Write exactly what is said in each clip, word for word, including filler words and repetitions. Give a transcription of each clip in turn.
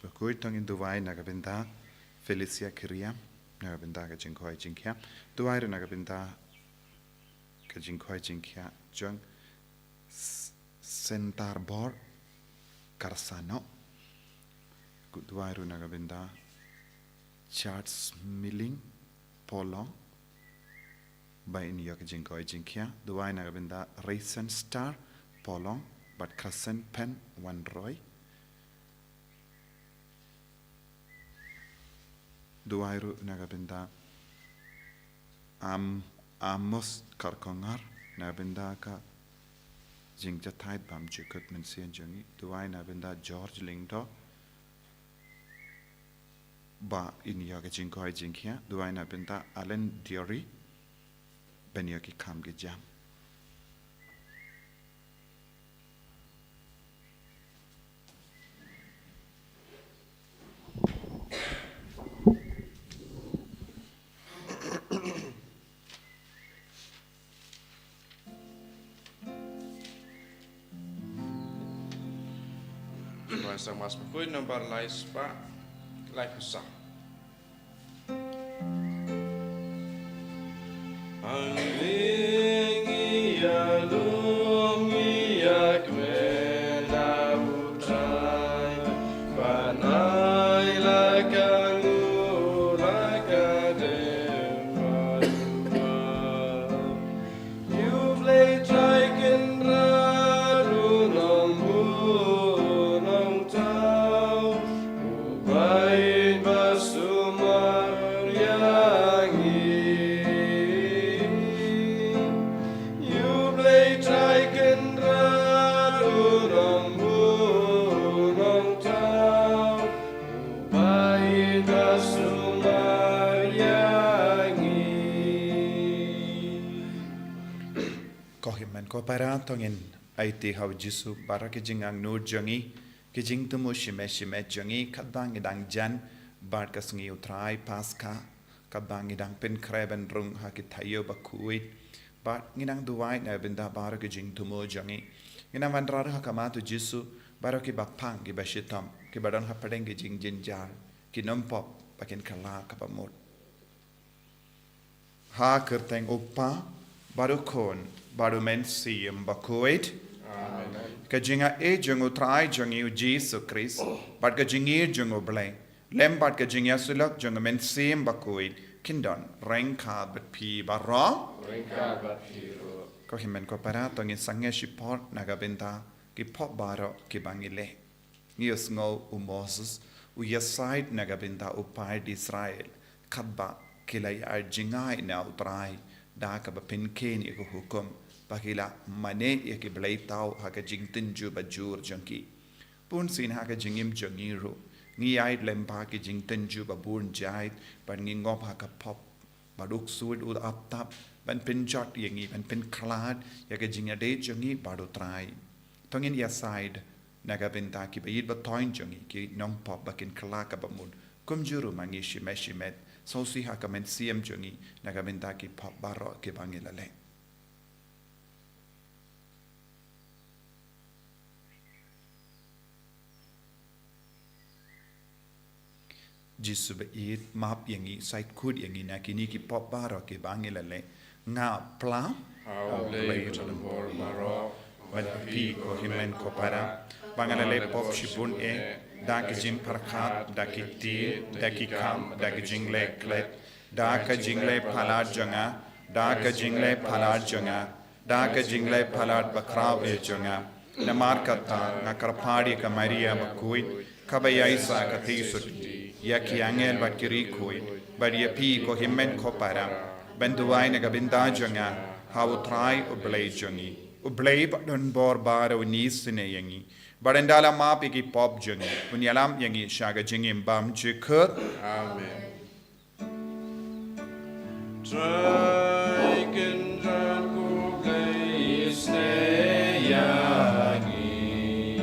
Bakhuid, to ngin duwai na ka bynta Felicia Kiriam, na ka bynta ka jingkhoi jingkhiah. Duwai ruh na ka bynta ka jingkhoi jingkhiah jong S-, Sentar Bor Karsano. Duwai ruh na ka bynta Charles Miling Polong, ba in ïoh ka jingkhoi jingkhiah. Duwai na ka bynta Rayson Star Polong bad Crescent Pen Wanroi. Duwai ruh na ka bynta Am-, Amos Karkongar, na ka bynta ka jingjahthait bymjukut mynsiem jong ngi. Duwai na ka bynta George Lyngdoh, ba in ïoh ka jingkhoi jingkhiah. Duwai na ka bynta Alan Diori, ban ïoh ki kam ki jam. Wan sang mas bakhuid nombar lai spah lai phew saw. Ang ring ïa lum ïa kmen na u Trai, ban ai la ka ngu la ka dem ba u ba. U Blei Trai Kynrad u Nongbuh Nongthaw, u ba ïeit ba sumar ïa ngi. U Blei Trai Kynrad u Nongbuh Nongthaw, u ba ïeit ba sumar ïa ngi. Ko hynmen ko para, to ngin aiti ha u Jisu baroh ki jingangnud jong ngi, ki jingthmu shimet shimet jong ngi, katba ngi dang jan bad ka sngi u Trai Paskha, katba ngi dang pynkhreh ban rung ha ki taïew bakhuid, bad ngi dang duwai na bynta baroh ki jingthmu jong ngi. Ngi dang wanrah ha khmat u Jisu baroh kiba pang, kiba shitom, kiba don hapdeng ki jingjynjar, ki nym pop ba kin kylla kaba mut. Ha kyrteng u Kpa, bad u Khun, bad u Mynsiem Bakhuid. Amen. Ka jingaiei jong u Trai jong ngi u Jisu Khrist, bad ka jingïeit jong u Blei, lem bad ka jingïasyllok jong u Mynsiem Bakhuid, kin don ryngkat bad phi baroh. Ryngkat bad phi ruh. Ko hynmen ko para, to ngin sangeh shipor na ka bynta ki pop baroh kiba ngi leh. Ngi ïohsngew u Moses u ïasaid na ka bynta u paid Israel, katba ki la ïa jngai na u Trai da kaba pynkheiñ ïa ka hukum, ba ki la mane ïa ki blei thaw ha ka jingtynjuh ba jur jong ki. Bun sien ha ka jingim jong ngi ruh, ngi ïaid lem bad ki jingtynjuh ba bun jait, bad ngi ngop ha ka pop. Bad u ksuid u ap tap ban pynjot ïa ngi, ban pynkhlad ïa ka jingïadei jong ngi bad u Trai. To ngin ïasaid na ka bynta kiba ïeit ba thoiñ jong ngi, ki nongpop ba kin kylla kaba mut. Kumjuh ruh ma ngi shimet shimet, sngewsih ha ka mynsiem jong ngi na ka bynta ki pop baroh kiba ngi la leh. Jisu ba ïeit, map ïa ngi, sait khuid ïa ngi na kine ki pop baroh kiba ngi la leh. Nga phla ha u Blei uba don bor baroh, bad phi ko hynmen ko para, ba nga la leh pop shibun eh, da ka jingpyrkhat, da ki kti, da ki kam, da ka jingleh klet, da ka jingleh palat jong nga, da ka jingleh palat jong nga, da ka jingleh palat ba khraw eh jong nga. Namar kata nga kyrpad ïa ka Maria bakhuid, kaba ïaisah ka theisotti, ïa ki angel bad ki riewkhuid, bad ïa phi ko hynmen ko para, ban duwai na ka bynta jong nga ha u Trai u Blei jong ngi. U Blei ba don bor baroh un isynei ïa ngi, bad ynda la map ïa ki pop jong ngi, un ïalam ïa ngi sha ka jingim bymjukut. Amen. Trai Kynrad ko Blei isynei ïa ngi.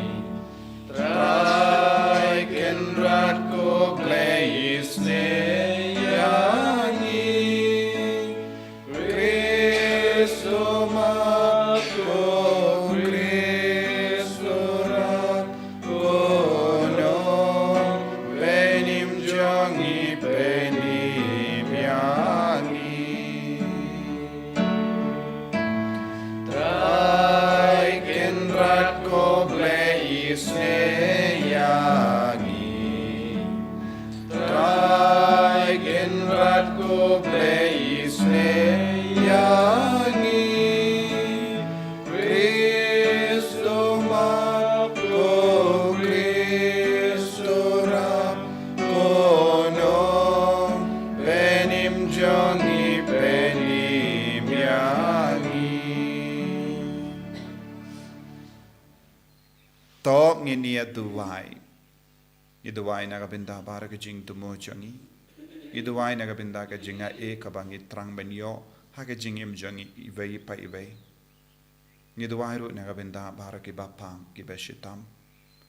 Trai Kynrad ko Blei isynei ïa ngi. Khrist u map, ko Khrist u rat, ko nong Isnei ïa ngi, Kristo Mat ko Kristo Rap ko Nongpynim jong ngi, pynim ïa ngi. To ngin ïa duwai. Ngi duwai na ka bynta baroh ka jingthmu jong ngi. Ngi duwai na ka bynta ka jingaiei kaba ngi thrang ban ïoh ha ka jingim jong ngi iwei pa iwei. Ngi duwai ruh na ka bynta baroh kiba pang, kiba shitom,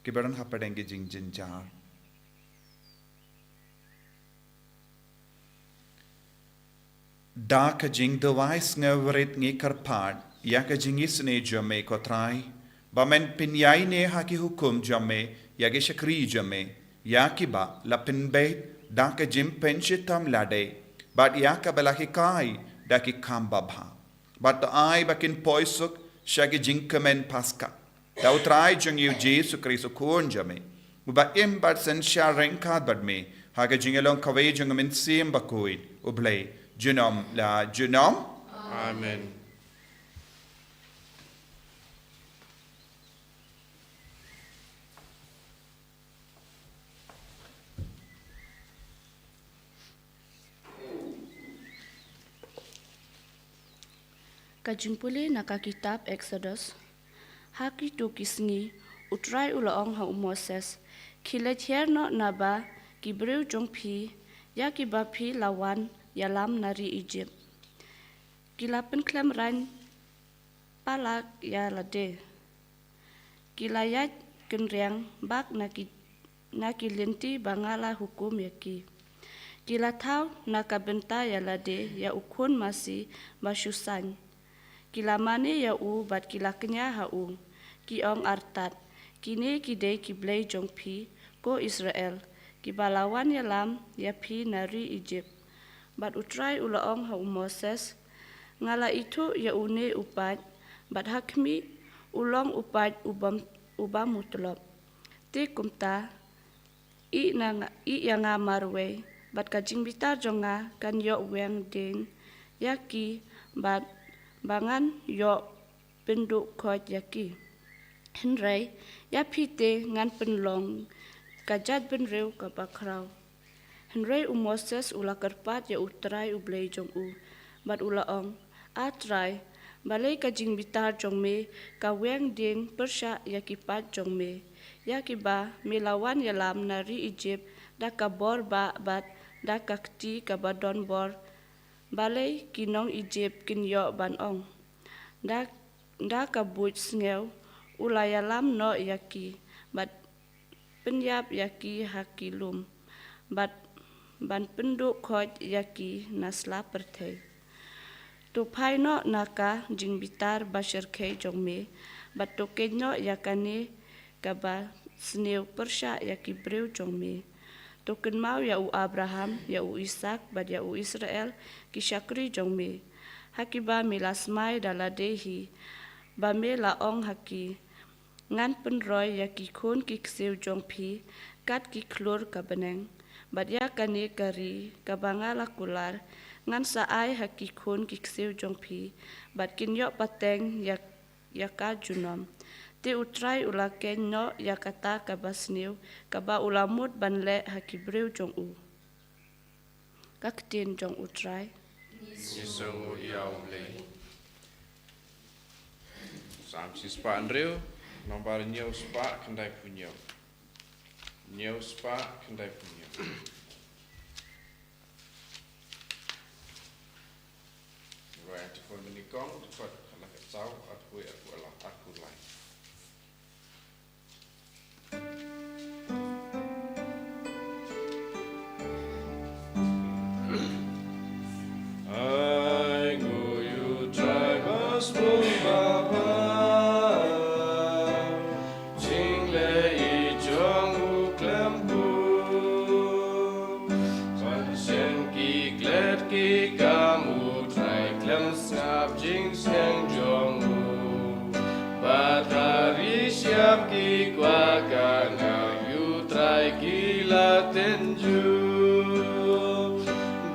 kiba don hapdeng ki jingjynjar. Da ka jingduwai sngewrit ngi kyrpad ïa ka jingisynei jong me, ko Trai, ba men pynïaineh ha ki hukum jong me ïa ki shakri jong me, ïa kiba la pynbeit da ka jingpynshitom lade, bad ïa kaba la hikai da ki kam babha. Bad to ai ba kin poi suk sha ki jingkmen Paskha da U Trai jong ngi U Jisu Khrist U Khun jong me, uba im bad synshar ryngkat bad me ha ka jingïalong kawei jong U Mynsiem Bakhuid, U Blei, junom la junom. Amen. Ka jingpule na ka kitab Eksodos. Ha kito ki sngi, U Trai u la ong ha u Moses, khie hiar noh naba ki briew jong phi, ïa kiba phi la wan ïalam na ri Ijipt. Ki la pynkhlem rain palak ïa lade. Ki la ïaid kynriang bak na ki, na ki lynti ba nga la hukum ïa ki. Ki la thaw na ka bynta ïa lade ïa u khun masi ba shu saiñ. Ki la mane ïa u bad ki la kñia ha u, ki ong artat, kine ki dei ki blei jong phi, ko Israel, kiba la wan ïalam ïa phi na ri Ijipt. Bad U Trai u la ong ha u Moses, nga la ithuh ïa une u paid, bad ha khmih u long u paid u bym, u bym mutlop. Te kumta, ïeh na nga, ïeh ïa nga marwei, bad ka jingbitar jong nga kan ïoh weng dien ïa ki, bad ba ngan ïoh pynduh khoit ïa ki. Hynrei ïa phi te ngan pynlong ka jaitbynriew kaba khraw. Hynrei u Moses u la kyrpad ïa U Trai U Blei jong u, bad u la ong, A Trai, balei ka jingbitar jong me ka weng dien pyrshah ïa ki paid jong me, ïa kiba me la wan ïalam na ri Ijipt da ka bor bah bad da ka kti kaba don bor? Balei ki nong Ijipt kin ïoh ban ong, da, da ka buit sngew u la ïalam noh ïa ki, bad pynïap ïa ki ha ki lum, bad ban pynduh khoit ïa ki na sla pyrthei? To phai noh na ka jingbitar ba shyrkhei jong me, bad to khein noh ïa kane kaba sniew pyrshah ïa ki briew jong me. To kynmaw ïa u Abraham, ïa u Isak, bad ïa u Israel, ki shakri jong me, ha kiba me la smai da lade hi, ba me la ong ha ki, ngan pynroi ïa ki khun ki ksiew jong phi kat ki khlur ka bneng, bad ïa kane ka ri kaba nga la kular ngan sa ai ha ki khun ki ksiew jong phi, bad kin ïoh pateng ïa, ïa ka junom. Te U Trai u la khein noh ïa kata kaba sniew kaba u la mut ban leh ha ki briew jong u. Ka ktien jong U Trai. Ngi sngewnguh ïa U Blei. Salm shispah hynriew, nombar hynñiew spah khyndaiphew hynñiew. Hynñiew spah khyndaiphew hynñiew. Ruh ïa te phone nyngkong, te phone ka la ka saw, arphew, arphew la, arphew lai. Ai nguh ïa U Trai ba sbun ba bha, jingleh i jong u khlem pur. Ban shen ki klet ki kam U Trai khlem sngap jingsneng jong u. Bad ha ri shyiap ki kwah ka nang ïa U Trai ki la tynjuh.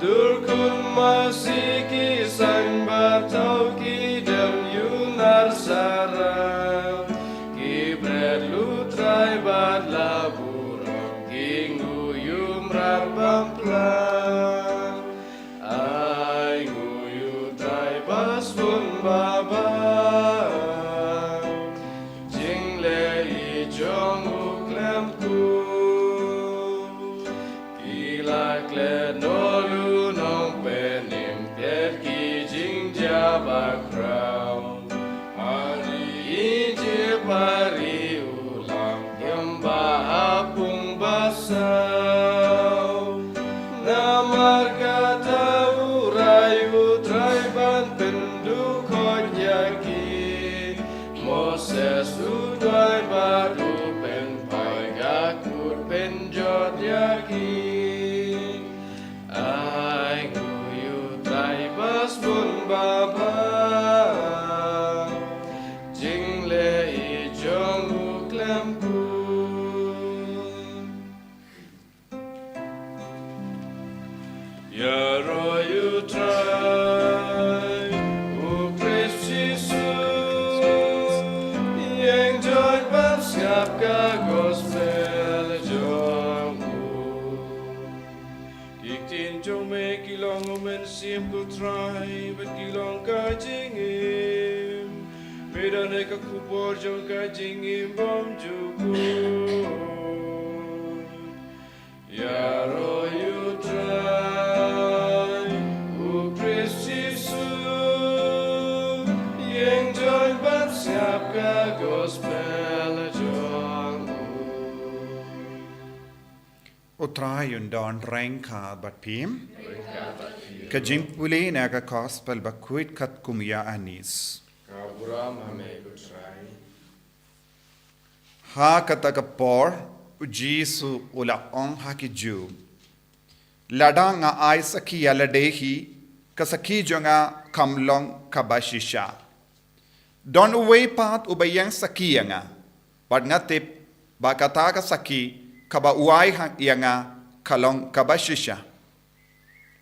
Dur khun Masi ki seng bad thaw ki dem ïu nar sarang. Ki bret luthrai bad la burom ki nguh ïu mrad bam pla. Ai nguh ïu Trai ba sbun baba. Jingleh i jong u khlem kut. Ki la klet noh luid noh pynïap ki jingjia bakhraw. Ha ri Ijipt ha ri u lam kiba ha pung ba saw. Namar kata u rai u Trai ban pynduh khot ïa ki. Moses u duwai bad u pynpaw ka kut pynjot ïa ki. Ai nguh ïu Trai ba sbun baba. Jingleh i jong u khlem kut. Ïaroh ïu Trai, u Khrist Jisu, ïeng joit ban sngap ka gospel jong u. Ki ktien jong me ki long u mynsiem ko Trai, bad ki long ka jingim. Me don ïa ka khubor jong ka jingim bymjukut. Ïaroh ïu Trai, u Khrist Jisu, ïeng joit ban sngap ka gospel jong u. U Trai un don ryngkat bad phi. Ka jingpule na ka gospel bakhuid katkum u Ïoannis. Ka burom ha me ko Trai. Ha kata ka por, u Jisu u la ong ha ki Jiw, lada nga ai sakhi ïa lade hi, ka sakhi jong nga kam long kaba shisha. Don uwei pat uba ïeng sakhi ïa nga, bad nga tip ba kata ka sakhi kaba u ai ha ïa nga ka long kaba shisha.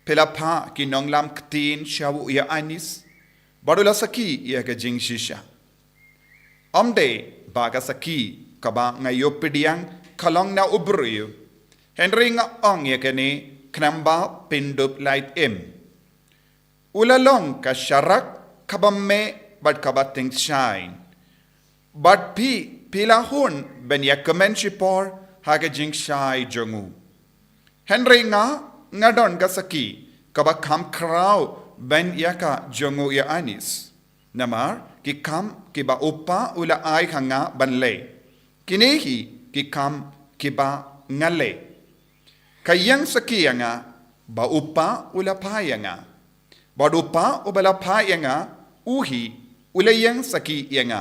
Phi la phah ki nonglam ktien sha u Ïoannis, bad u la sakhi ïa ka jingshisha. Ym dei ba ka sakhi kaba nga ïoh pdiang ka long na u briew. Hynrei nga ong ïa kane khnang ba phin dup lait im. U la long ka sharak kaba meh bad kaba tyngshaiñ. Bad phi, phi la hun ban ïa kmen shipor ha ka jingshai jong u. Hynrei nga, nga don ka sakhi kaba kham khraw ban ïa ka jong u Ïoannis. Namar ki kam kiba u Kpa u la ai ha nga ban leh, kine hi ki kam kiba nga leh. Ka ïeng sakhi ïa nga ba u Kpa u la phah ïa nga. Bad u Kpa uba la phah ïa nga, u hi u la ïeng sakhi ïa nga.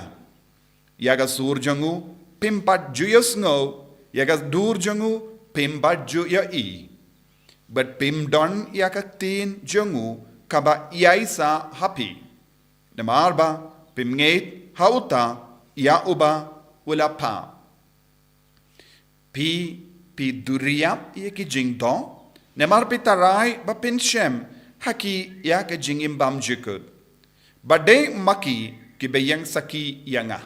Ïa ka sur jong u phim pat ju ïohsngew, ïa ka dur jong u phim pat ju ïohi. Bad phim don ïa ka ktien jong u kaba ïaisah ha phi. Namar ba phim ngeit ha uta ïa uba u la phah. Phi, phi duriap ïa ki jingdoh, namar phi tharai ba phin shem ha ki ïa ka jingim bymjukut. Ba dei ma ki kiba ïeng sakhi ïa nga.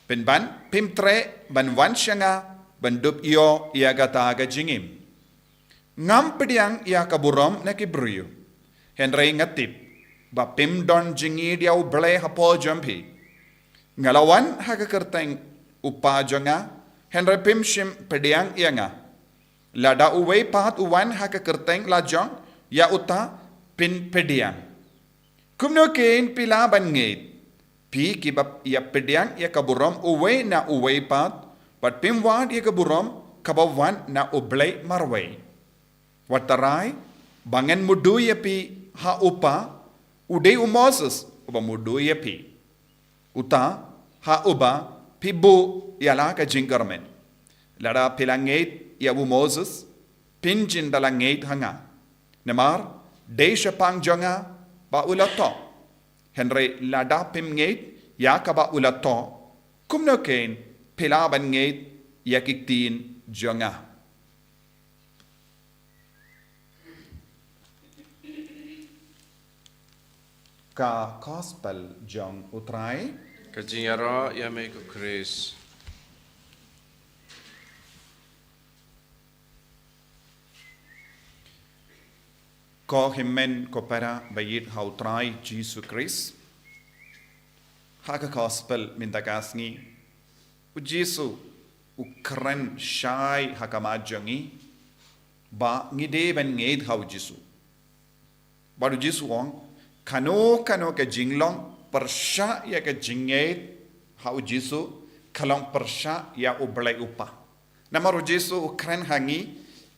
Pynban phim treh ban wan sha nga ban dup ïoh ïa kata ka jingim. Ngam pdiang ïa ka burom na ki briew. Hynrei nga tip ba phim don jingïeid ïa U Blei hapoh jong phi. Nga la wan ha ka kyrteng u Kpa jong nga, hynrei phim shym pdiang ïa nga. Lada uwei pat u wan ha ka kyrteng la jong, ïa uta phin pdiang. Kumno kein phi lah ban ngeit, phi kiba ïa pdiang ïa ka burom uwei na uwei pat, bad phim wad ïa ka burom kaba wan na U Blei marwei. Wat tharai ba ngan mudui ïa phi ha u Kpa, u dei u Moses uba mudui ïa phi. Uta ha uba phi buh ïa la ka jingkyrmen. Lada phi la ngeit ïa u Moses, phin jin da la ngeit ha nga. Namar dei shaphang jong nga ba u la thoh. Hynrei lada phim ngeit ïa kaba u la thoh, kumno kein phi lah ban ngeit ïa ki ktien jong nga. Ka Gospel jong U Trai. Ka jingïaroh ïa me ko Khrist. Ko hynmen ko para ba ïeit ha U Trai Jisu Khrist. Ha ka Gospel mynta ka sngi, U Jisu u kren shai ha khmat jong ngi ba ngi dei ban ngeit ha U Jisu. Bad U Jisu u ong, kano kano ka jinglong pyrshah ïa ka jingngeit ha U Jisu, ka long pyrshah ïa U Blei U Kpa. Namar U Jisu u kren ha ngi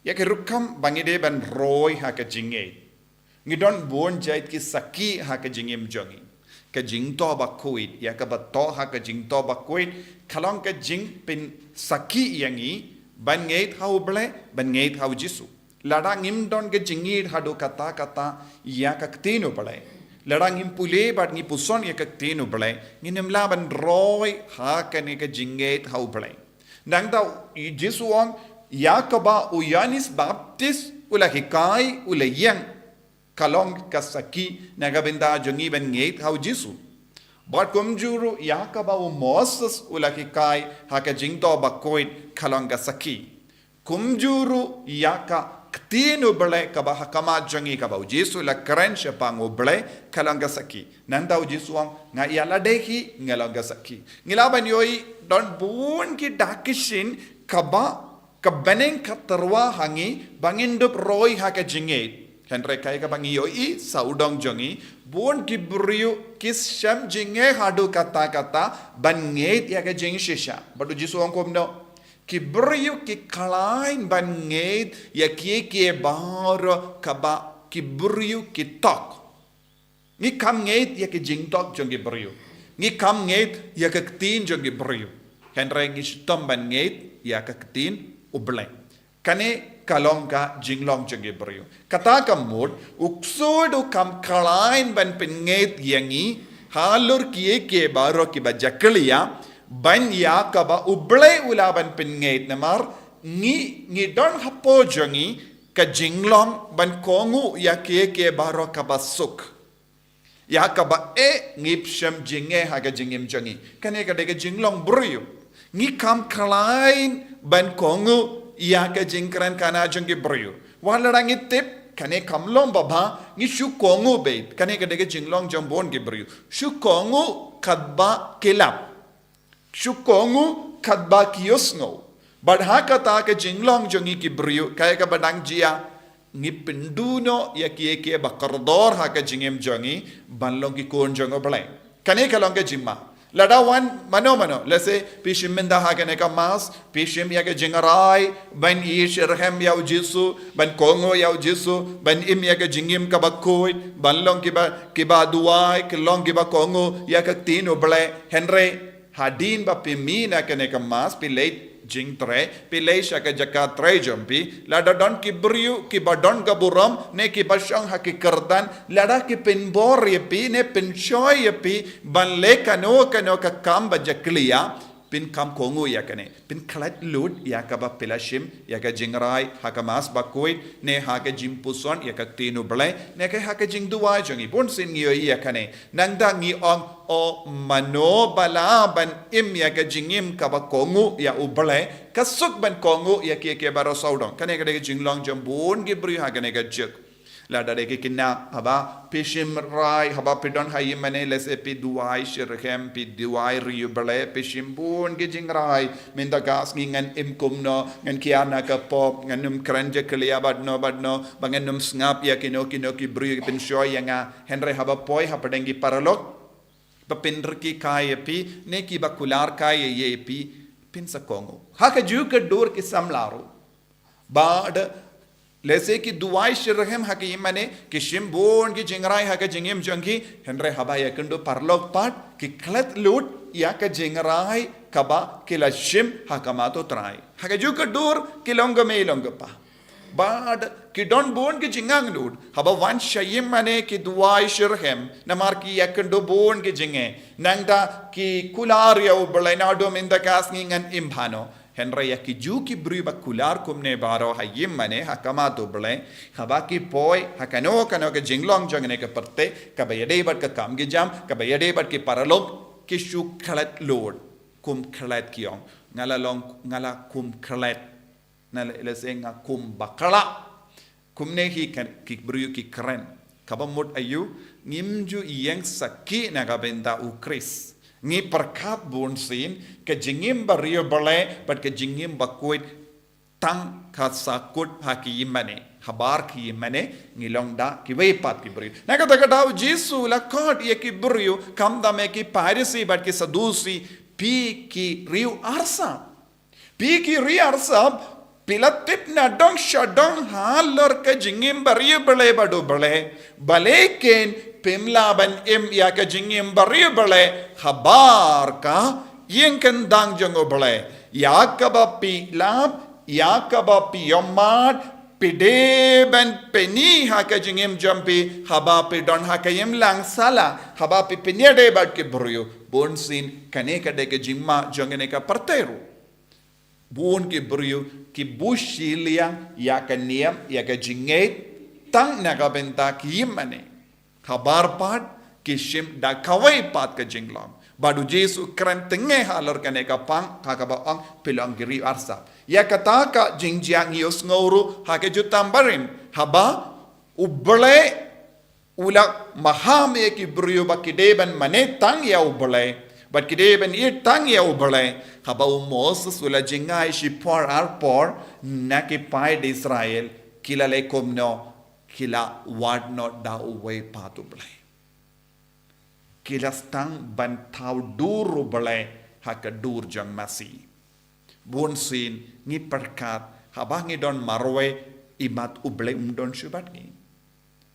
ïa ka rukom ba ngi dei ban roi ha ka jingngeit. Ngi don bun jait ki sakhi ha ka jingim jong ngi. Ka jingthoh bakhuid, ïa kaba thoh ha ka jingthoh bakhuid, ka long ka jingpynsakhi ïa ngi ban ngeit ha U Blei, ban ngeit ha U Jisu. Lada ngim don ka jingngeit haduh katta katta ïa ka ktien U Blei, lada ngim pule bad ngi puson ïa ka ktien U Blei, ngin ym lah ban roi ha kane ka jingngeit ha U Blei. Nangta U Jisu u ong, ïa kaba u Ïoannis Baptist u la hikai, u la ïeng, ka long ka sakhi na ka bynta jong ngi ban ngeit ha U Jisu. Bad kumjuh ruh ïa kaba u Moses u la hikai ha ka jingthoh bakhuid, ka long ka sakhi. Kumjuh ruh ïa ka ktien U Blei kaba ha khmat jong ngi, kaba U Jisu u la kren shaphang U Blei, ka long ka sakhi. Nangta U Jisu u ong, nga ïa lade hi nga long ka sakhi. Ngi lah ban ïohi don bun ki dak ki shin kaba ka byneng ka tyrwa ha ngi ba ngin dup roi ha ka jingngeit. Hynrei kaei kaba ngi ïohi sawdong jong ngi, bun ki briew ki shem jingeh haduh katta katta ban ngeit ïa ka jingshisha. Bad U Jisu u ong kumno? Ki briew ki khlaiñ ban ngeit ïa kiei kiei baroh kaba ki briew ki tok. Ngi kham ngeit ïa ka jingtok jong ki briew. Ngi kham ngeit ïa ka ktien jong ki briew. Hynrei ngi shitom ban ngeit ïa ka ktien U Blei. Kane ka long ka jinglong jong ki briew. Kata ka mut, U Ksuid u kham khlaiñ ban pynngeit ïa ngi halor kiei kiei baroh kiba jakhlia, ban ïa kaba U Blei u lah ban pynngeit, namar ngi, ngi don hapoh jong ngi ka jinglong ban kohnguh ïa kiei kiei baroh kaba suk. Ïa kaba eh ngi pyrshah jingeh ha ka jingim jong ngi. Kane ka dei ka jinglong briew. Ngi kham khlaiñ ban kohnguh ïa ka jingkren khana jong ki briew. Wat lada ngi tip kane kam long babha, ngi shu kohnguh beit. Kane ka dei ka jinglong jong bun ki briew. Shu kohnguh katba ki lap. Shu kohnguh katba ki ïohsngew. Bad ha kata ka jinglong jong ngi ki briew, kaei kaba dang jia, ngi pynduh noh ïa kiei kiei ba kordor ha ka jingim jong ngi ban long ki khun jong U Blei. Kane ka long ka jingma. Lada wan mano mano, let's say, phi shim mynta ha kane ka Mass, phi shim ïa ka jingrai ban ïasyrhem ïa U Jisu, ban kohnguh ïa U Jisu, ban im ïa ka jingim kaba khuid, ban long kiba, kiba duwai, ki long kiba kohnguh ïa ka ktien U Blei. Hynrei hadien ba phi mih na kane ka Mass, phi leit jingtrei, phi leit sha ka jaka trei jong phi, lada don ki briew kiba don ka burom ne kiba shong ha ki kyrdan, lada ki pynbor ïa phi ne pynshoi ïa phi ban leh kano kano ka kam ba jakhlia, phin kham kohnguh ïa kane. Phin khlad lut ïa kaba phi la shim ïa ka jingrai ha ka Mass bakhuid, ne ha ka jingpuson ïa ka ktien U Blei, ne ka ha ka jingduwai jong ngi. Bun sien ngi ïohi ïa kane. Nangta ngi ong, o mano ba lah ban im ïa ka jingim kaba kohnguh ïa U Blei, ka suk ban kohnguh ïa kiei kiei baroh sawdong. Kane ka dei ka jinglong jong bun ki briew ha kane ka juk. Lada dei ki khynnah, haba phi shim rai, haba phi don ha ïing mane, let's say phi duwai shitrhem, phi duwai ri U Blei, phi shim bun ki jingrai, mynta ka sngi ngan im kumno, ngan kiar na ka pop, ngan ym kren jakhlia bad no bad no, ba ngan ym sngap ïa kino kino ki briew ki pynshoi ïa nga. Hynrei haba poi hapdeng ki paralok, ba pynrkhie kai ïa phi, ne kiba kular kai ïa phi, phin sa kohnguh. Ha kajuh ka dur ki samla ruh. Bad, let's say ki duwai shitrhem ha ki ïing mane, ki shim bun ki jingrai ha ka jingim jong ki, hynrei haba ïakynduh paralok pat, ki khlad lut ïa ka jingrai kaba ki la shim ha khmat U Trai. Ha kajuh ka dur ki long kmie long kpa. Bad ki don bun ki jingangnud, haba wan sha ïing mane ki duwai shitrhem, namar ki ïakynduh bun ki jingeh. Nangta ki kular ïa U Blei, naduh mynta ka sngi ngan im bha no. Hynrei ïa ki ju ki briew ba kular kumne baroh ha ïingmane ha khmat U Blei, haba ki poi ha kano kano ka jinglong jong kane ka pyrthei, kaba ïadei bad ka kam ki jam, kaba ïadei bad ki paralok, ki shu klet lut. Kum klet ki ong. Nga la long, nga la kum klet. Na la, la se nga kum bakla. Kumne hi kan, ki briew ki kren. Kaba mut aïu, ngim ju ïeng sakhi na ka bynta U Khrist. Ngi pyrkhat bun sien, ka jingim ba riewblei, bad ka jingim ba khuid, tang ka sahkut ha ki ïingmane. Habar ki ïingmane, ngi long da kiwei pat ki briew. Na kata ka daw U Jisu u la khot ïa ki briew, khamtam ïa ki Pharisi bad ki Sadusi, phi ki riew arsap. Phi ki riew arsap, phi la tip nadong shadong halor ka jingim ba riewblei bad U Blei. Balei ken phim lah ban im ïa ka jingim ba riewblei habar ka ïing kyndang jong U Blei. Ïa kaba phi lap, ïa kaba phi ïohmad, phi dei ban pyni ha ka jingim jong phi, haba phi don ha ka imlang sala, haba phi pynïadei bad ki briew. Bun sien kane ka dei ka jingma jong kane ka pyrthei ruh. Bun ki briew ki buh shiliang ïa ka niam, ïa ka jingngeit, tang na ka bynta ki ïingmane. Habar pat ki shim da kawei pat ka jinglong. Bad U Jisu u kren tyngai halor kane ka pang, ha kaba ong phi long ki riew arsap. Ïa kata ka jingjia ngi ïohsngew ruh ha ka Jutang Barim. Haba U Blei u la maham ïa ki briew ba ki dei ban mane tang ïa U Blei, bad ki dei ban ïeit tang ïa U Blei. Haba u Moses u la jngai shipor arpor na ki paid Israel, ki la leh kumno, ki la wad noh da uwei pat U Blei. Ki la sdang ban thaw dur U Blei ha ka dur jong masi. Bun sien ngi pyrkhat, haba ngi don marwei, imat U Blei um don shuh bad ngi.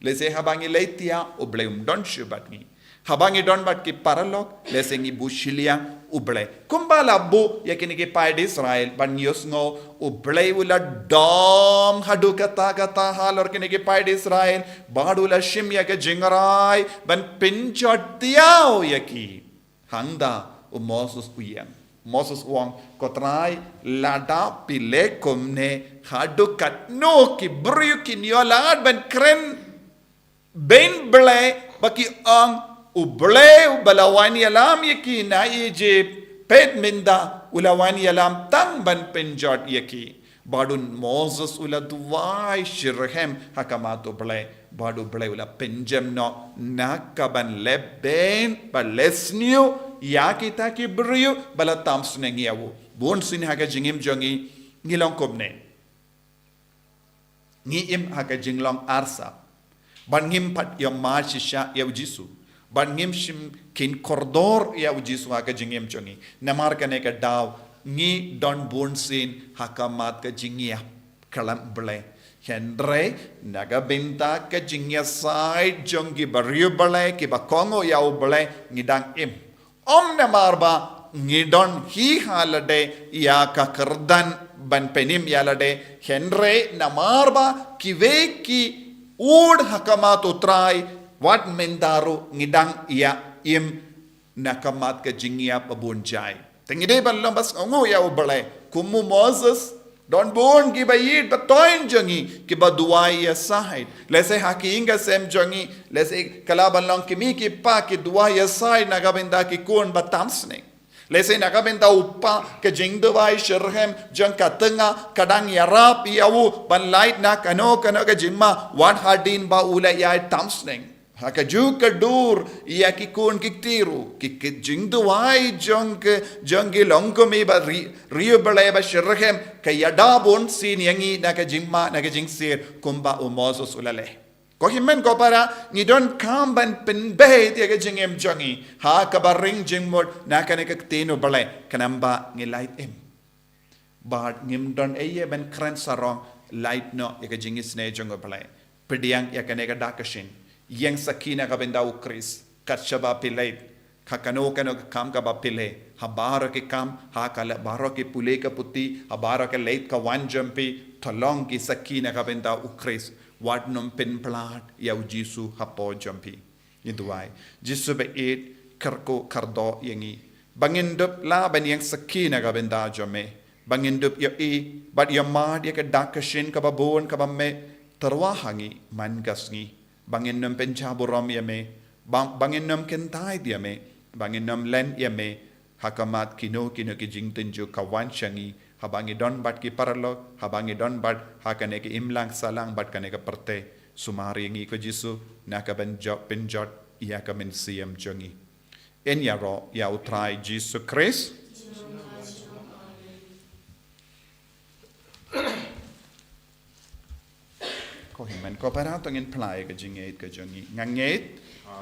Lehse haba ngi leit thiah, U Blei um don shuh bad ngi. Haba ngi don bad ki paralok, lehse ngi buh shiliang, U Blei. Kumba la buh ïa kine ki paid Israel, bad ngi ïohsngew, U Blei u la dom haduh katta katta halor kine ki paid Israel, bad u la shim ïa ka jingrai, ban pynjot thiaw ïa ki. Hangta u Moses u ïeng. Moses u ong, ko Trai, lada phi leh kumne, haduh katno ki briew kin ïoh lad ban kren beiñ Blei, ba ki ong, U Blei uba la wan ïalam ïa ki na Ijipt, peit mynta u la wan ïalam tang ban pynjot ïa ki. Bad u Moses u la duwai shitrhem ha khmat U Blei, bad U Blei u la pynjem noh na ka ban leh beiñ bad leh sniew ïa kita ki briew ba la tam sneng ïa u. Bun sien ha ka jingim jong ngi, ngi long kumne. Ngi im ha ka jinglong arsap. Bad ngim pat ïohmad shisha ïa U Jisu. Bad ngim shim kheiñ kordor ïa U Jisu ha ka jingim jong ngi. Namar kane ka daw ngi don bun sien ha khmat ka jingïap khlem Blei. Hynrei na ka bynta ka jingïasaid jong ki briew Blei, kiba kohnguh ïa U Blei, ngi dang im. Ym namar ba ngi don hi ha lade ïa ka kyrdan ban pynim ïa lade, hynrei namar ba kiwei ki ud ha khmat U Trai, wat mynta ruh ngi dang ïa im na khmat ka jingïap ba bun jai. Te ngi dei ban long ba sngewnguh ïa U Blei, kum u Moses, don bun kiba ïeit ba thoiñ jong ngi, kiba duwai ïasaid. Lehse ha ki ïing ki sem jong ngi, lehse ka lah ban long ki mei ki pa ki duwai ïasaid na ka bynta ki khun ba tam sneng. Lehse na ka bynta u kpa ka jingduwai shitrhem jong ka tnga ka dang ïarap ïa u ban lait na kano kano ka jingma wat hadien ba u la ïai tam sneng. Ha kajuh ka dur ïa ki khun ki kti ruh, ki, ki jingduwai jong ki, jong ki longkmie ba ri, riewblei ba shitrhem, ka ïada bun sien ïa ngi na ka jingma, na ka jingsir, kumba u Moses u la leh. Ko hynmen ko para, ngi donkam ban pynbeit ïa ka jingim jong ngi ha kaba ring jingmut na kane ka ktien U Blei, khnang ba ngin lait im. Bad ngim don ei ei ban kren sarong, lait noh ïa ka jingisynei jong U Blei. Pdiang ïa kane ka dak ka shin. Ïeng sakhi na ka bynta U Khrist. Kat shaba phi leit ha kano kano ka kam kaba phi leh, ha baroh ki kam, ha ka leh baroh ki pule ka puthi, ha baroh ka leit ka wan jong phi, to long ki sakhi na ka bynta U Khrist. Wat nym pynphlad ïa U Jisu hapoh jong phi. Ngi duwai. Jisu ba ïeit, kyrkhu kyrdoh ïa ngi ba ngin dup lah ban ïeng sakhi na ka bynta jong me. Ba ngin dup ïohi bad ïamad ïa ka dak ka shin kaba bun kaba mih tyrwa ha ngi man ka sngi. Ba ngin nym pynjah burom ïa me, ba, ba ngin nym kyntait ïa me, ba ngin nym len ïa me ha khmat kino kino ki jingtynjuh ka wan sha ngi, haba ngi don bad ki paralok, haba ngi don bad ha kane ka imlang sahlang bad kane ka pyrthei. Sumar ïa ngi ko Jisu, na ka ban jot pynjot ïa ka mynsiem jong ngi. Yn ïaroh ïa U Trai Jisu Khrist. Ko hynmen ko para, to ngin phla ïa ka jingngeit ka jong ngi. Nga ngeit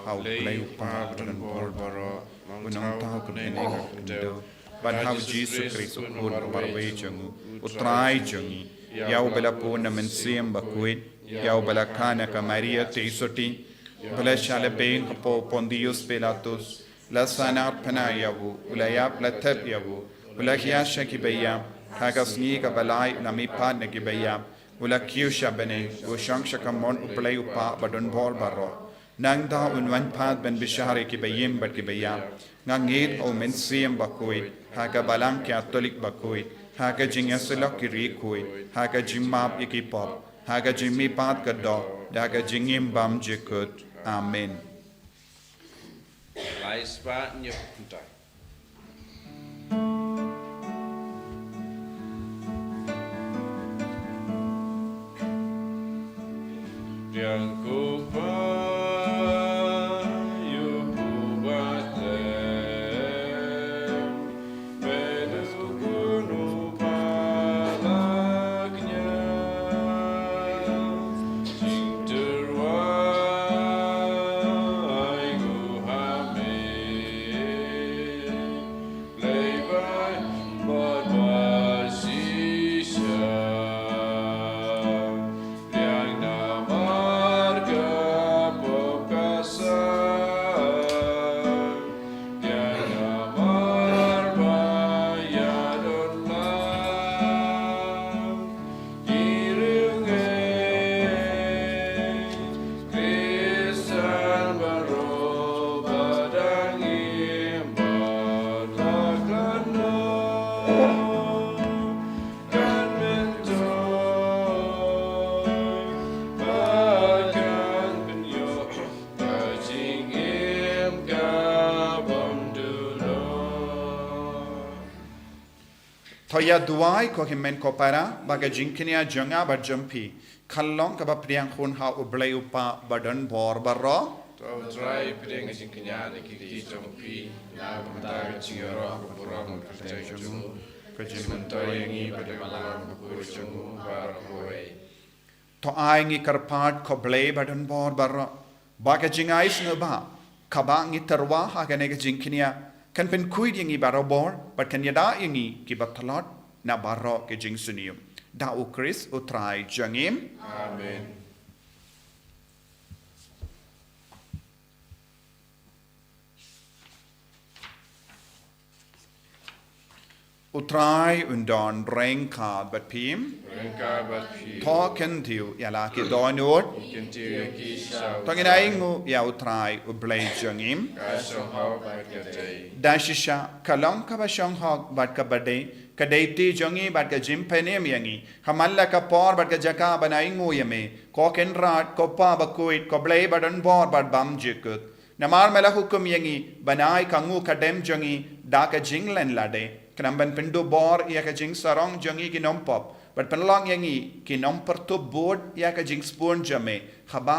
ha U Blei U Kpa ba don bor baroh, U Nongthaw kum kane ka khyndew, bad ha U Jisu Khrist U Khun U Marwei jong U, U Trai jong ngi, ïa uba la bun na Mynsiem Bakhuid, ïa uba la kha na ka Maria Theisotti, ba la shah lehbeiñ hapoh Pontius Pilatus, la sahnarphna ïa u, u la ïap, la thep ïa u, u la hiar sha kiba ïap, ha ka sngi kaba lai u la mihpat na kiba ïap, u la kiew sha bneng, u shong sha kamon U Blei U Kpa ba don bor baroh. Nangta un wan pat ban bishar ïa kiba im bad kiba ïap. Nga ngeit ha U Mynsiem Bakhuid, ha ka Balang Katholik bakhuid, ha ka jingïasyllok ki riewkhuid, ha ka jingmap ïa ki pop, ha ka jingmihpat ka doh, da ka jingim bymjukut. Amen. Lai spah nyuk nta. Biang ku pa yu ku ba te. To ïa duwai ko hynmen ko para, ba ka jingkñia jong nga bad jong phi kan long kaba pdiang hun ha U Blei U Kpa ba don bor baroh. To U Trai pdiang ka jingkñia na ki kti jong phi, na ka bynta ka jingïaroh ka burom ka kyrteng jong u. Ka jingmyntoi ïa ngi bad ïa ka Balang bakhuid jong u baroh kawei. To ai ngi kyrpad ko Blei ba don bor baroh, ba ka jingai sngewbha kaba ngi tyrwa ha kane ka jingkñia kan pynkhuid ïa ngi barabor bad kan ïada ïa ngi kiba tlot na baroh ki jingsniew. Da U Khrist U Trai jong ngi. Amen. U Trai un don ryngkat bad phi. Ryngkat bad phi. To kyntiew ïa la ki dohnud. Kyntiew ïa ki sha U Trai. To ngin ainguh ïa U Trai U Blei jong ngi. Ka shong hok bad ka dei. Da shisha ka long kaba shong hok bad kaba dei, ka dei ti jong ngi bad ka jingpynim ïa ngi. Ha man la ka por bad ka jaka ban ainguh ïa me, ko Kynrad, ko Pa bakhuid, ko Blei ba don bor bad bymjukut. Namar me la hukum ïa ngi ban ai ka nguh ka dem jong ngi da ka jinglen lade, khnang ban pynduh bor ïa ka jingsarong jong ngi ki nongpop, bad pynlong ïa ngi ki nongpyrtup bud ïa ka jingsbun jong me, haba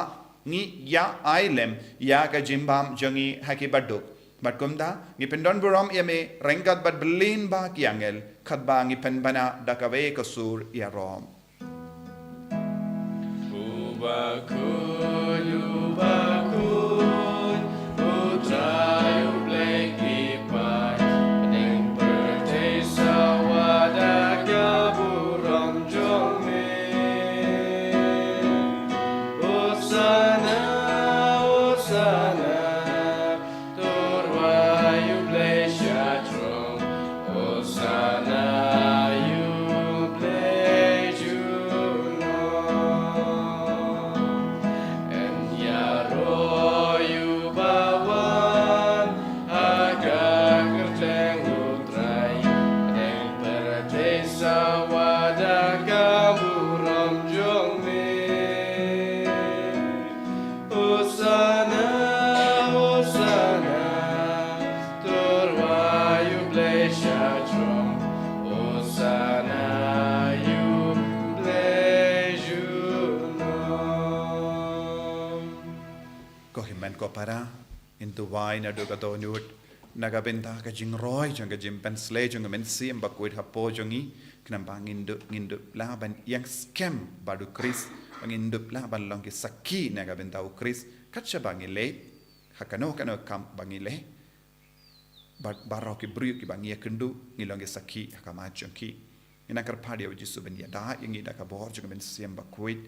ngi ïa ai lem ïa ka jingbam jong ngi ha ki baduk. Bad kumta ngi pyndon burom ïa me ryngkat bad byllien ba ki angel, katba ngi pynbna da kawei ka sur ïaroh. U bakhuid, u bakhuid, u Trai u Blei ki paid, bneng pyrthei sawa da ka burom jong me. Hosana, hosana, to rwai ïa u Blei sha throne. Hosana ïa u Blei junom. Para, ngin duwai naduh ka dohnud na ka bynta ka jingroi jong ka jingpynsleh jong ka Mynsiem Bakhuid hapoh jong ngi, khnang ba ngin dup, ngin dup lah ban ïeng skhem bad u Khrist, ba ngin dup lah ban long ki sakhi na ka bynta u Khrist, kat shaba ngi leit ha kano kano ka kam ba ngi leit. Bad baroh ki briew kiba ngi ïakynduh, ngin long ki sakhi ha khmat jong ki. Ngin nang kyrpad ïa u Jisu ban ïada ïa ngi da ka bor jong ka Mynsiem Bakhuid,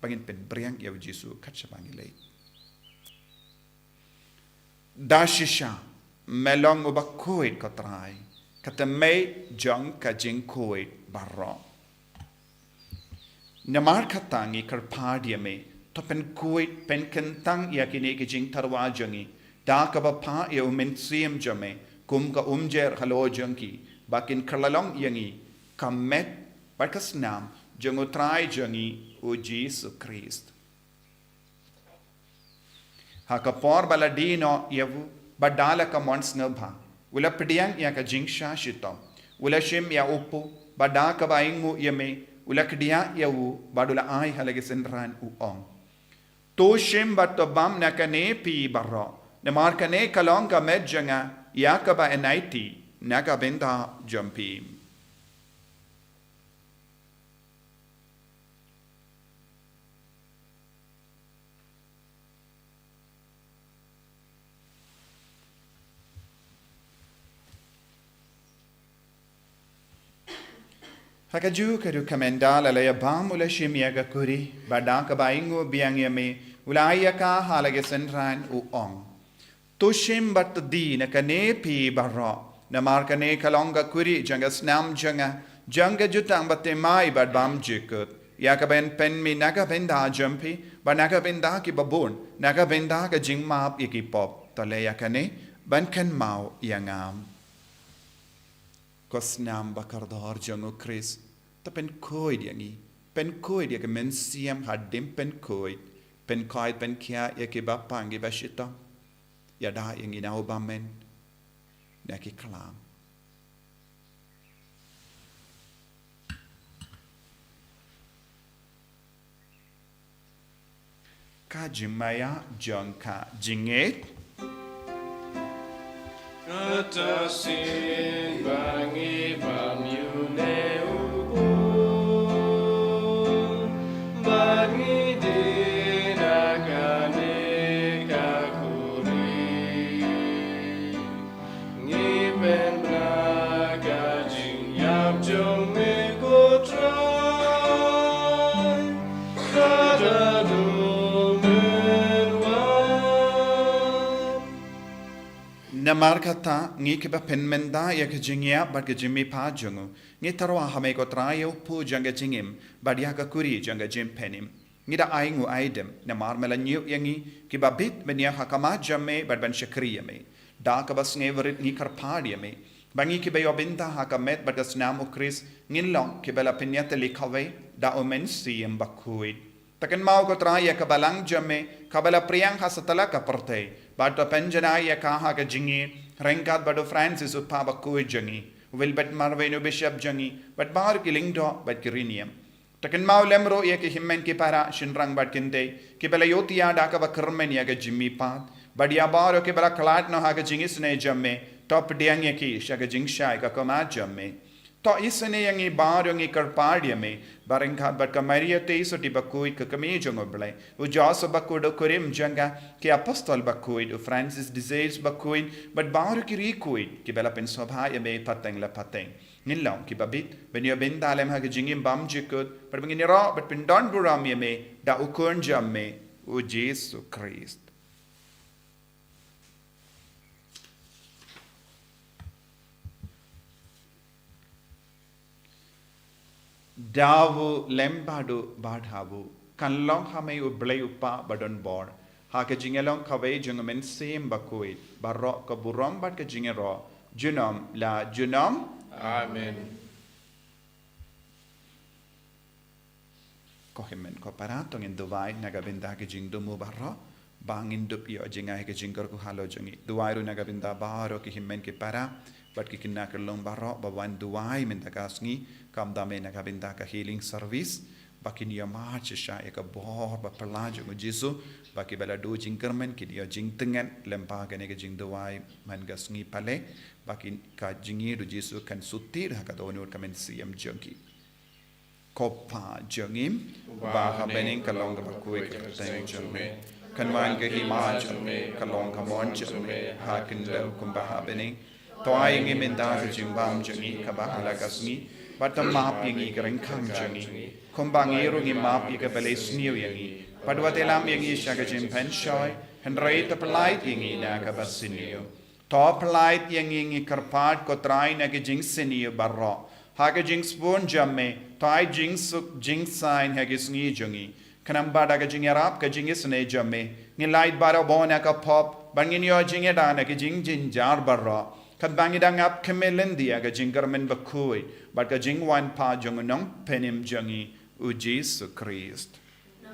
ba ngin pynbring ïa u Jisu kat shaba ngi leit. Da shisha me long uba khuid, ko Trai, ka tymmen jong ka jingkhuid baroh. Namar kata ngi kyrpad ïa me, to pynkhuid, pynkyntang ïa kine ki jingtyrwa jong ngi da kaba phah ïa u Mynsiem jong me kum ka umjer halor jong ki, ba kin kylla long ïa ngi ka met bad ka snam jong u Trai jong ngi u Jisu Khrist. Ha ka por ba la die noh ïa u, bad da la ka mon sngewbha, u la pdiang ïa ka jingshah shitom, u la shim ïa u pud, bad da kaba ainguh ïa me, u la kdiah ïa u, bad u la ai ha la ki synran, u ong: To shim bad to bam na kane phi baroh, namar kane ka long ka met jong nga ïa kaba yn aiti na ka bynta jong phi. Ha kajuh ka duk ka mynta la la ïa bam, u la shim ïa ka kuri, bad da kaba ainguh biang ïa me, u la ai ïa ka ha la ki synran, u ong: To shim bad to die na kane phi baroh, namar kane ka long ka kuri jong ka snam jong nga, jong ka jutang bathymmai bad bymjukut, ïa kaba yn pynmih na ka bynta jong phi bad na ka bynta kiba bun, na ka bynta ka jingmap ïa ki pop. To leh ïa kane ban kynmaw ïa nga. Ko snam bakordor jong u Khrist, to pynkhuid ïa ngi, pynkhuid ïa ka mynsiem hadien pynkhuid, pynkhuid pynkhiah ïa kiba pang kiba shitom. Ïada ïa ngi na u bymman na ki khlam. Ka jingmaïa jong ka jingngeit. Kata sien ba ngi bam ïa une u pud, ba ngi die na kane ka kuri. Ngi pynbna ka jingïap jong me ko Trai, ka da dum mynwan. Namar kata ngi kiba pynmynta ïa ka jingïap bad ka jingmihpat jong u, ngi tyrwa ha me ko Trai ïa u pud jong ka jingim bad ïa ka kuri jong ka jingpynim. Ngi da ainguh aidem namar me la ñiew ïa ngi kiba bit ban ïeng ha khmat jong me bad ban shakri ïa me. Da kaba sngewrit ngi kyrpad ïa me ba ngi kiba ïoh bynta ha ka met bad ka snam u Khrist ngin long kiba la pynïatylli kawei da u Mynsiem Bakhuid. To kynmaw ko Trai ïa ka balang jong me kaba la pdiang ha satlak ka pyrthei, bad to pynjanai ïa ka ha ka jingïeit ryngkat bad u Francis u Pape bakhuid jong ngi, u Wilbert Marwein u Bishop jong ngi, bad baroh ki lyngdoh bad ki riewniam. To kynmaw lem ruh ïa ki hynmen ki para, shynrang bad kynthei kiba la ïohthiah da kaba kyrmen ïa ka jingmihpat, bad ïa baroh kiba la khlad noh ha ka jingisynei jong me, to pdiang ïa ki sha ka jingshai ka khmat jong me. To isynei ïa ngi baroh, ngi kyrpad ïa me ba ryngkat bad ka Maria Theisotti bakhuid ka kmie jong u Blei, u Joseph bakhuid u kurim jong ka, ki apostol bakhuid, u Francis de Sales bakhuid, bad baroh ki riewkhuid kiba la pynsngewbha ïa me pateng la pateng, ngin long kiba bit ban ïoh bynta lem ha ka jingim bymjukut, bad ba ngin ïaroh bad pyndonburom ïa me da u Khun jong me, u Jisu Khrist. Da u lem bad u bad ha u, kan long ha me u Blei u Kpa badonbor, ha ka jingïalong kawei jong u Mynsiem Bakhuid, baroh ka burom bad ka jingïaroh junom la junom. Amen. Ko hynmen ko para, to ngin duwai na ka bynta ki jingthmu baroh ba ngin dup ïoh jngai ha ka jingkyrkhu halor jong ngi. Duwai ruh na ka bynta baroh ki hynmen ki para bad ki khynnah khyllung baroh ba wan duwai mynta ka sngi, khamtam eh na ka bynta ka healing service ba kin ïoh mad shisha ïa ka bor ba phylla jong u Jisu, ba kiba la duh jingkyrmen kin ïoh jingtynget lyngba kane ka jingduwai man ka sngi Palei, ba kin, ka jingïeit u Jisu kan shu tied ha ka dohnud ka mynsiem jong ki. Ko Pa jong ngi, uba ha bneng, ka long kaba khuid ka kyrteng jong me. Kan wan ka hima jong me, ka long ka mon jong me ha khyndew kumba ha bneng. To ai ïa ngi mynta ka jingbam jong ngi kaba ha la ka sngi, bad to map ïa ngi ki ryngkang jong ngi, kumba ngi ruh ngi map ïa kiba leh sniew ïa ngi. Bad wat ïalam ïa ngi sha ka jingpynshoi, hynrei to pyllait ïa ngi na kaba sniew. To pyllait ïa ngi, ngi kyrpad, ko Trai, na ki jingsniew baroh. Ha ka jingsbun jong me, to ai jingsuk jingsaiñ ha ki sngi jong ngi. Khnang ba da ka jingïarap ka jingisynei jong me, ngin lait baroh bun na ka pop, bad ngin ïoh jingïada na ki jingjynjar baroh. Katba ngi dang ap khmih lynti ïa ka jingkyrmen bakhuid bad ka jingwan pat jong u Nongpynim jong ngi, u Jisu Khrist.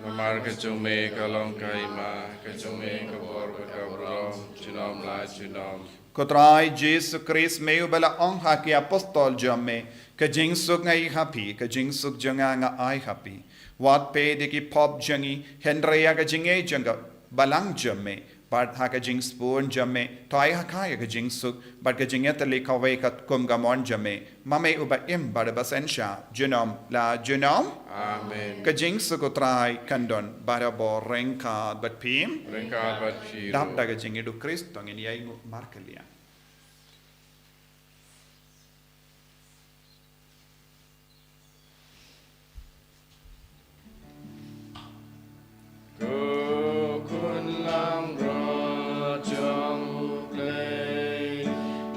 Namar ka jong me ka long ka hima, ka jong me ka bor bad ka burom, junom la junom. Ko Trai Jisu Khrist, me uba la ong ha ki apostol jong me, ka jingsuk nga ai ha phi, ka jingsuk jong nga nga ai ha phi. Wat peit ïa ki pop jong ngi, hynrei ïa ka jingngeit jong ka balang jong me. Bad ha ka jingsbun jong me, to ai ha kane ka jingsuk bad ka jingïatylli kawei katkum ka mon jong me, ma me uba im bad uba synshar, junom la junom. Amen. Ka jingsuk u Trai kan don barabor ryngkat bad phi. Ryngkat bad phi ruh. Dap da ka jingïeit u Khrist to ngin ïai nguh markylliang. Ko Khun langbrot jong U Blei,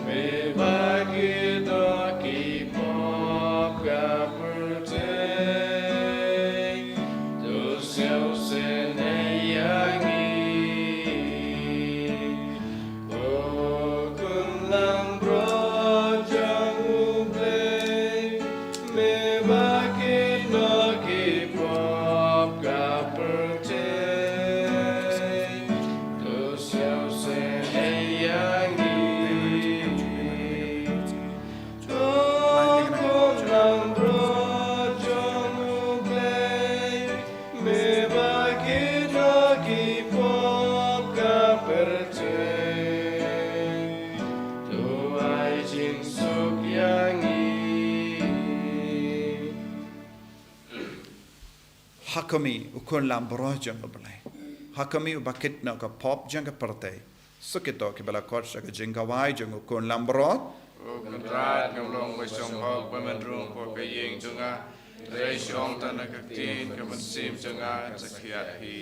me ba ki doh ki pop ka pyrthei, to sngewsynei ïa ngi. Ko Khun langbrot jong U Blei, me ba ki doh ki pop ka pyrthei, to sngewsynei ïa ngi. Ko Khun langbrot jong U Blei, me ba ki doh ki pop ka pyrthei, to ai jingsuk ïa ngi. Ha khmih, U Khun langbrot jong U Blei. Ha khmih, uba kit noh ka pop jong ka pyrthei. Suk ïa kito kiba la khot sha ka jingkhawai jong U Khun langbrot. Ko Kynrad, ngam long ba shong hok ban rung hapoh ka ïing jong nga, hynrei shu ong tang na ka ktien, ka mynsiem jong nga kan sa khiah hi.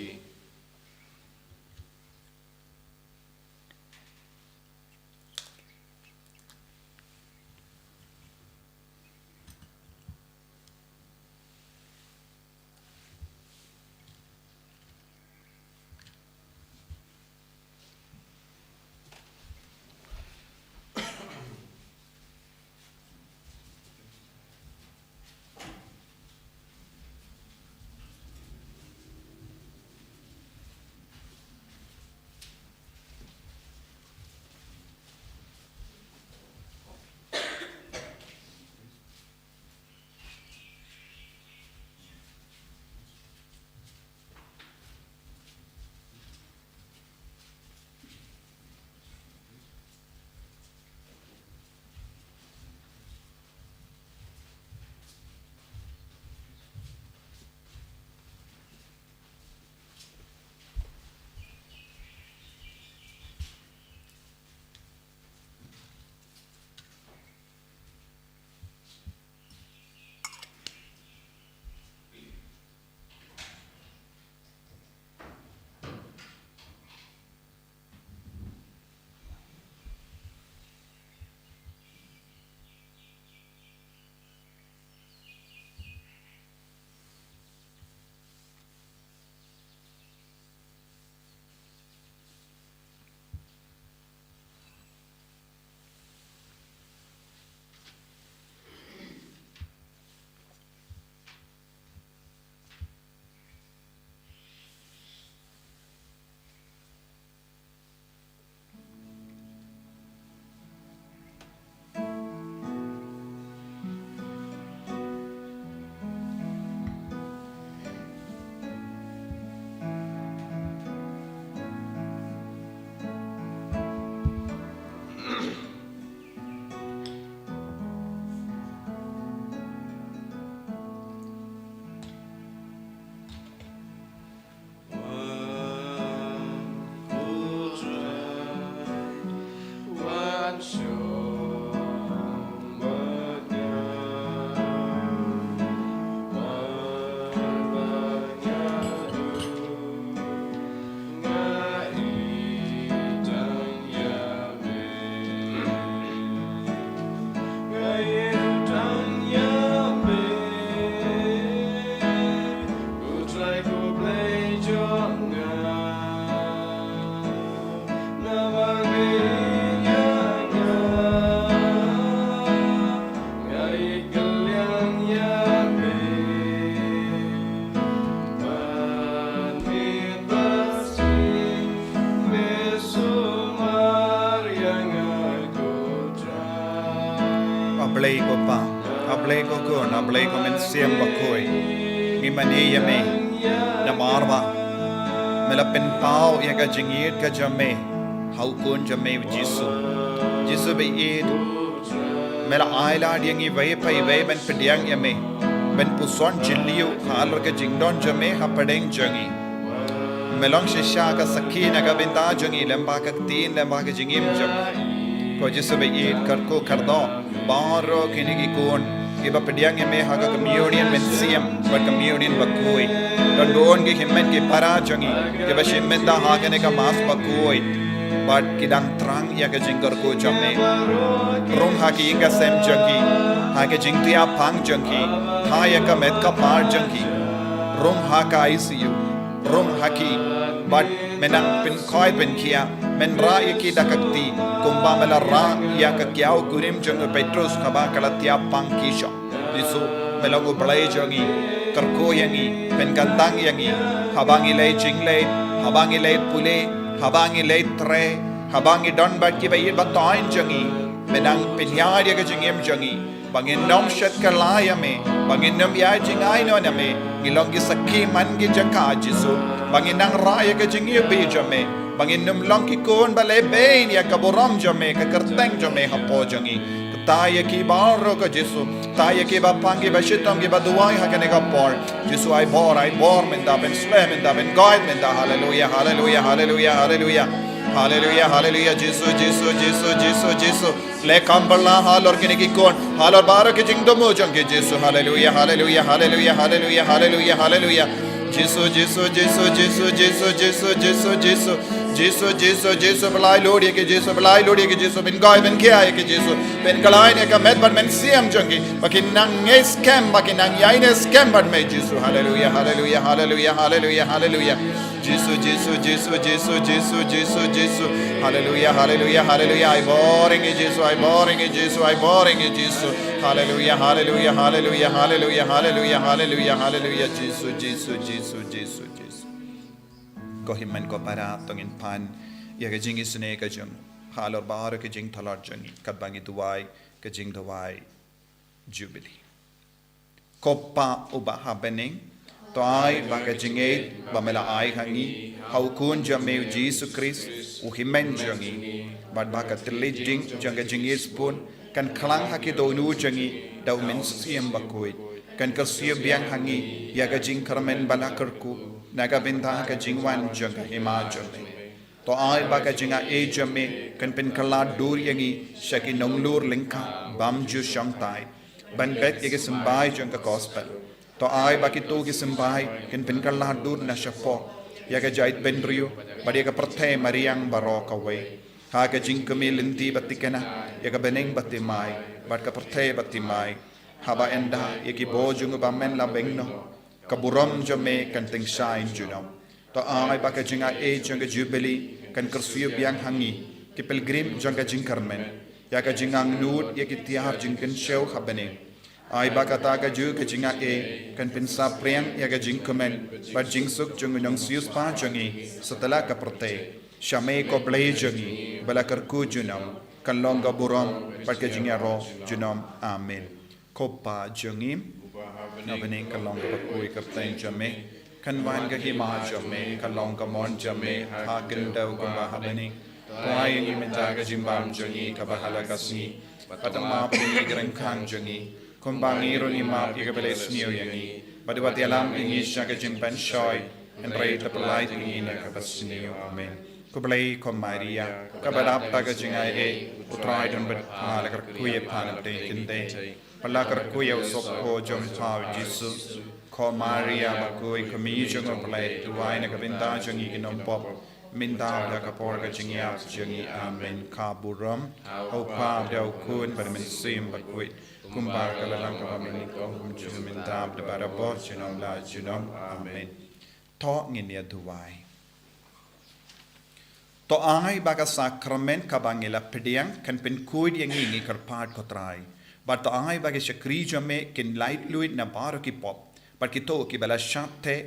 Blei ko Pa, A Blei ko Khun, A Blei ko Mynsiem Bakhuid. Ngi mane ïa me namar ba me la pynpaw ïa ka jingïeit ka jong me ha u Khun jong me u Jisu. Jisu ba ïeit, me la ai lad ïa ngi iwei pa iwei ban pdiang ïa me, ban puson jylliew halor ka jingdon jong me hapdeng jong ngi. Me long shisha ka sakhi na ka bynta jong ngi lyngba ka ktien, lyngba ka jingim jong me. Ko Jisu ba ïeit, kyrkhu kyrdoh baroh kine ki khun kiba pdiang ïa me ha ka communion mynsiem bad communion bakhuid. Don bun ki hynmen ki para jong ngi kiba shim bynta ha kane ka Mass bakhuid bad ki dang thrang ïa ka jingkyrkhu jong me. Rung ha ki ïing ka sem jong ki, ha ka jingtiah pang jong ki, ha ïa ka met ka par jong ki. Rung ha ka I C U, rung ha ki bad men nang pynkhoi pynkhiah, men rah ïa ki da ka kti kumba me la rah ïa ka kiaw kurim jong u Petrus haba ka la tiah pang ki shong. Jisu, me long U Blei jong ngi, kyrkhu ïa ngi, pynkyntang ïa ngi haba ngi leit jingleit, haba ngi leit pule, haba ngi leit trei, haba ngi don bad kiba ïeit ba thoiñ jong ngi. Men nang pynhiar ïa ka jingim jong ngi ba ngin nym shet kylla ïa me, ba ngin nym ïa jingai noh na me. Ngi long ki sakhi man ki jaka Jisu, ba ngin nang rah ïa ka jingïohi jong me, ba ngin nym long ki khun ba leh bein ïa ka burom jong me, ka kyrteng jong me hapoh jong ngi. Kata ïa ki baroh ko Jisu, kata ïa kiba pang kiba shitom kiba duwai ha kane ka por. Jisu ai bor, ai bor mynta, pynslem mynta, pynguide mynta. Haleluya, haleluya, haleluya, haleluya. Haleluya, haleluya, Jisu, Jisu, Jisu, Jisu, Jisu. Leh kam bylla halor kine ki khun, halor baroh ki jingthmu jong ki Jisu. Haleluya, haleluya, haleluya, haleluya, haleluya, haleluya. Jisu, Jisu, Jisu, Jisu, Jisu, Jisu, Jisu, Jisu. Jisu, Jisu, Jisu, pyllait lut ïa ki Jisu, pyllait lut ïa ki Jisu, pynguide pynkhiah ïa ki Jisu, pynkhlaiñ ïa ka met bad mynsiem jong ki, ba kin nang ngeit skhem, ba kin nang ïaineh skhem bad me Jisu. Haleluya, haleluya, haleluya, haleluya, haleluya. Jisu, Jisu, Jisu, Jisu, Jisu, Jisu, Jisu. Haleluya, haleluya, haleluya. Ai bor ïa ngi Jisu, ai bor ïa ngi Jisu, ai bor ïa ngi Jisu. Haleluya, haleluya, haleluya, haleluya, haleluya, haleluya, haleluya. Jisu, Jisu, Jisu, Jisu, Jisu. Ko hynmen ko para, to ngin pan ïa ka jingisynei ka jong halor baroh ka jingthalot jong ngi katba ngi duwai ka jingduwai Jubilee. Ko Pa uba ha bneng, to ai ba ka jingïeit ba me la ai ha ngi ha u Khun jong me u Jisu Khrist, u hynmen jong ngi, bad ba ka thylliej ding jong ka jingïeit sbun kan khlang ha ki dohnud jong ngi da u Mynsiem Bakhuid, kan kyrsiew biang ha ngi ïa ka jingkyrmen ba la kyrkhu na ka bynta ka jingwan jong ka hima jong me. To ai ba ka jingaiei jong me kan pynkylla dur ïa ngi sha ki nonglur lyngkha bymjukshongthait ban beh ïa ki symbai jong ka gospel. To ai ba kito ki symbai kan pynkylla dur na shapoh ïa ka jaitbynriew bad ïa ka pyrthei mariang baroh kawei, ha ka jingkmie lynti ba thikna ïa ka bneng ba thymmai bad ka pyrthei ba thymmai, haba ynda ïa ki bor jong u bymman la beng noh, ka burom jong me kan tyngshaiñ junom. To ai ba ka jingaiei jong ka Jubilee kan kyrsiew biang ha ngi ki pilgrim jong ka jingkyrmen ïa ka jingangnud ïa ki tiar jingkynshew ha bneng. Ai ba kata kajuh ka jingaiei kan pynsaphriang ïa ka jingkmen bad jingsuk jong u nongsiewspah jong ngi satlak ka pyrthei. Sha me ko Blei jong ngi ba la kyrkhu junom, kan long ka burom bad ka jingïaroh junom. Amen. Ko Pa jong ngi, na bneng, kan long kaba kyrkhu ïa ka kyrteng jong me, kan wan ka hima jong me, kan long ka mon jong me ha khyndew kumba ha bneng. To ai ïa ngi mynta ka jingbam jong ngi kaba ha la ka sngi, bad to map ïa ngi ki ryngkang jong ngi, kumba ngi ruh ngi map ïa kiba leh sniew ïa ngi. Bad wat ïalam ïa ngi sha ka jingpynshoi, hynrei to pyllait ïa ngi na kaba sniew. Amen. Khublei ko Maria, kaba dap da ka jingaiei, U Trai don bad pha, la kyrkhu ïa pha na pdeng ki kynthei, bad la kyrkhu ïa u sopho jong pha u Jisu. Ko Maria bakhuid, ko Kmie jong U Blei, duwai na ka bynta jong ngi ki nongpop, mynta bad ha ka por ka jingïap jong ngi. Amen. Ka burom ha U Kpa, bad ha U Khun, bad ha U Mynsiem Bakhuid, kumba ha la ka lynnong kaba mynnyngkong, kumjuh mynta bad barabor, junom la junom. Amen. To ngin ïa duwai. To ai ba ka sakramen kaba ngi la pdiang kan pynkhuid ïa ngi, ngi kyrpad ko Trai. Bad to ai ba ki shakri jong me kin laitluid na baroh ki pop, bad kito kiba la shah theh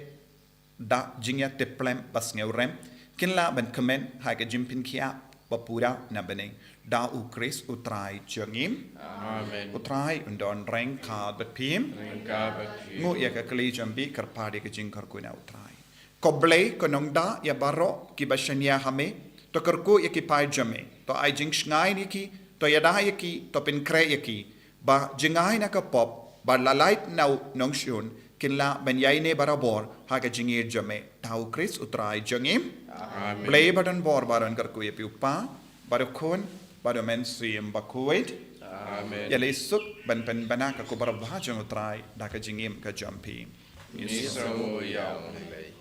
da jingïatiplem basngew rem kin lah ban kmen ha ka jingpynkhiah ba pura na bneng. Da U Khrist U Trai jong ngi. Amen. U Trai un don ryngkat bad phi. Ryngkat bad phi. Nguh ïa ka kli jong phi, kyrpad ïa ka jingkyrkhu na U Trai. Ko Blei, ko Nongdah ïa baroh kiba shaniah ha me, to kyrkhu ïa ki paid jong me, to ai jingshngaiñ ïa ki, to ïada ïa ki, to pynkhreh ïa ki, ba jngai na ka pop, ba la lait na u nongshun, kin lah ban ïaineh barabor ha ka jingïeit jong me. Da U Khrist U Trai jong ngi. Amen. Blei ba don bor baroh un kyrkhu ïa phi U Kpa, bad U Khun, bad U Mynsiem Bakhuid. Amen. Ïaleh suk ban pynbna ka khubor babha jong U Trai da ka jingim ka jong phi. Ngi sngewbha ïa U Blei.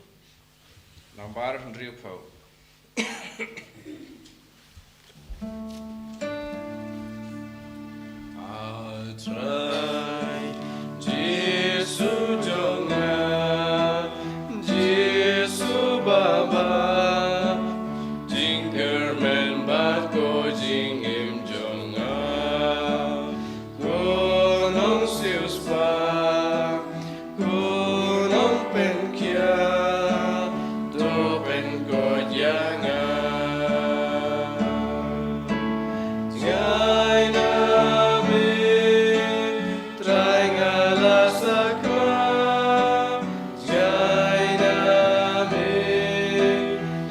Nambar hynriewphew. A Trai Jisu jong nga, Jisu Baba, jingkyrmen bad ko jingim jong nga, ko nongsiewspah, ko nongpynkhiah, to pynkoit ïa nga. Jngai na me, Trai nga la sakma. Jngai na me,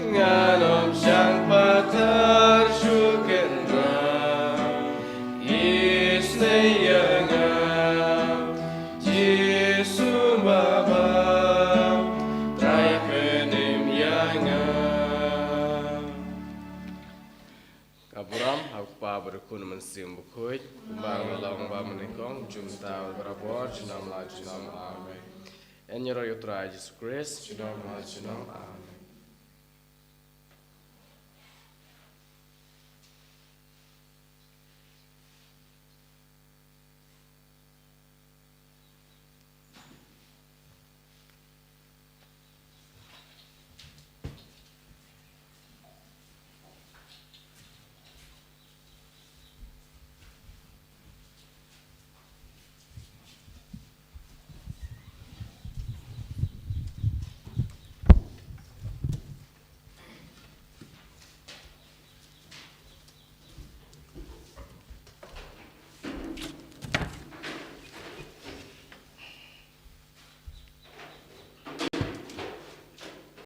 ngan ym shang pathar shuh, Kynrad isynei ïa nga. Jisu Baba, Trai pynim ïa nga. Ka burom ha U Kpa bad U Khun Mynsiem Bakhuid, kumba ka long bad mynnyngkong, jymmyntoi barabor, junom la junom. Amen. Yn ïaroh ïa U Trai Jisu Khrist. Junom la junom. Amen.